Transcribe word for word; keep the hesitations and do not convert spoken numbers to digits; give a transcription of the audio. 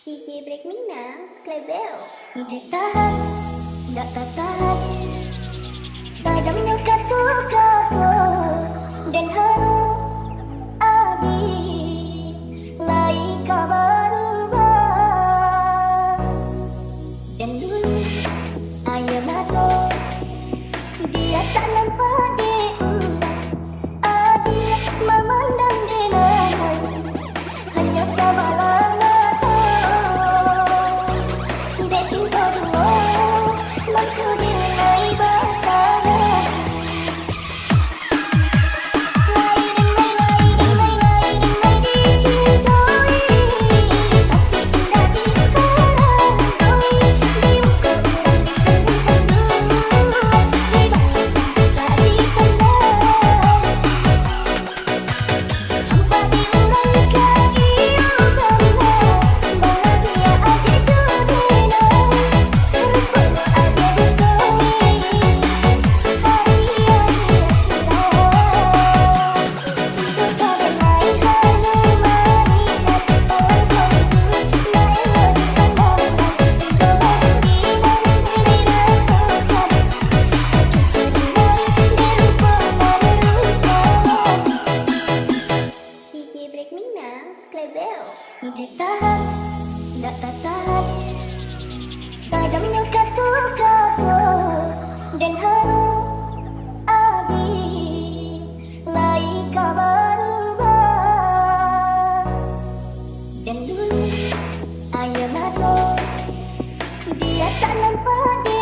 D J Break Minang, Slebeo. Ditahan, dak tatahan. Tajamnyo kato-kato, den harap Adi lai ka barubah. Den dulu aia mato, bia tak nampak dek urang. Adi mamandang denai, hanyo sabalah mato. Dek cinto juo, mangko denai batahan. D J Break Minang, Slebeo. Ditahan, dak tatahan. Tajamnyo kato-kato, den harap Adi lai ka barubah. Den dulu aia mato, bia tak nampak